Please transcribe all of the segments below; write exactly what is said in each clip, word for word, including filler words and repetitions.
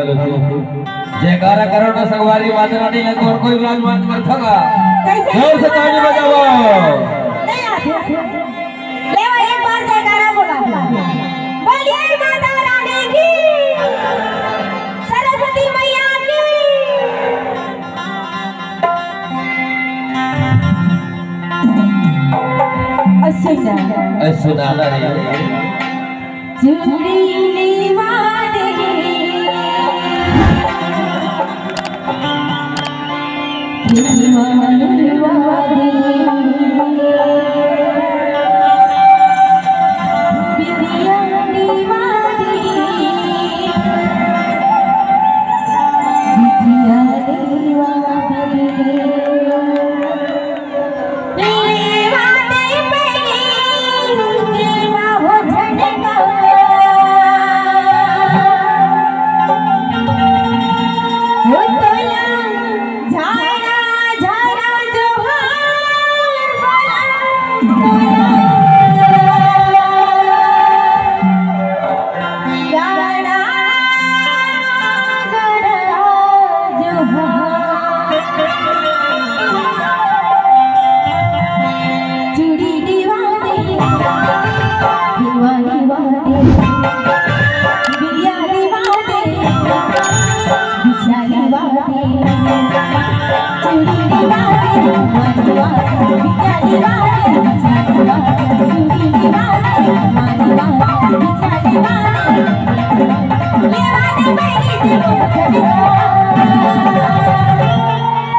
जयकारा करो ना संगवारी, माता रानी ला। और कोई विराजमान करथो गा? कैसे? जोर से ताली बजाओ। नहीं आते। ले वो एक बार जयकारा बोला। बोलिए माता रानी की, सरस्वती मैया की। असुना। असुना रे। चुंदड़ी लेवा दे, लेवा दे, बिंदिया लेवा दे, बिंदिया लेवा दे।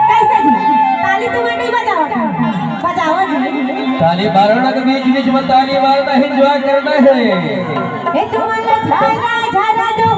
कैसे जी? ताली तुमन नहीं बजावत हो? बजाओ जी। ताली मारो ना, तो बीच बीच में ताली मारना, enjoy करना है। ए तुमन ला झारा झारा जो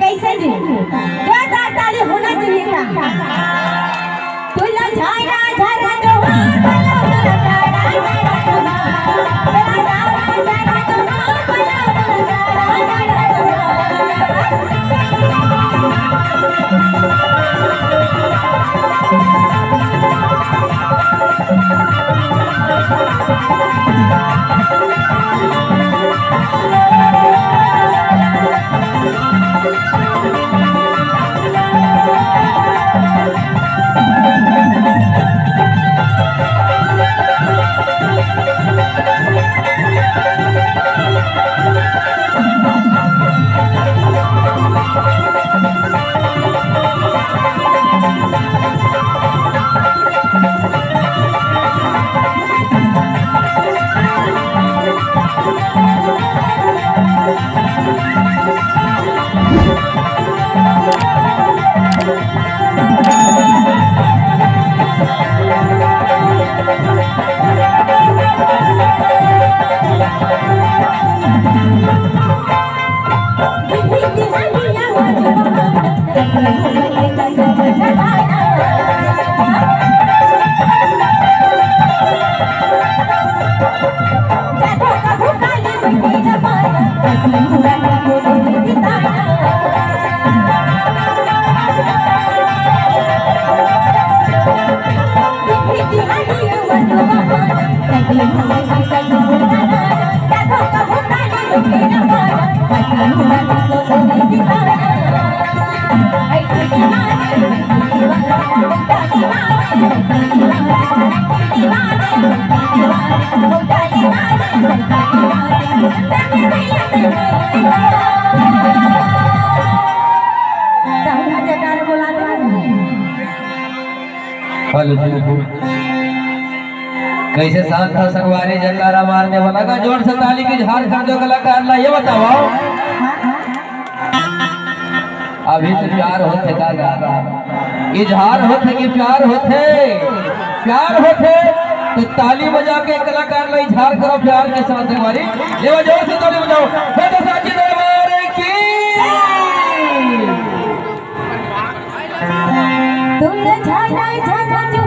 कैसे जी? जोरदार ताली होना चाहिए था। तुला झारा झारा जो हेलो जी। कइसे शांत था संगवारी, जयकारा मारने वाला का जोर से ताली के इजहार कर दो कलाकार ला, ये बताओ। अभी से प्यार होथे का गा? इजहार होथे कि प्यार होथे? प्यार होथे तो ताली बजा के कलाकार ला इजहार करो प्यार के साथ संगवारी। लेवा जोर से ताली बजाओ। बेटा साची दरबार की। तुम झाला झाला जो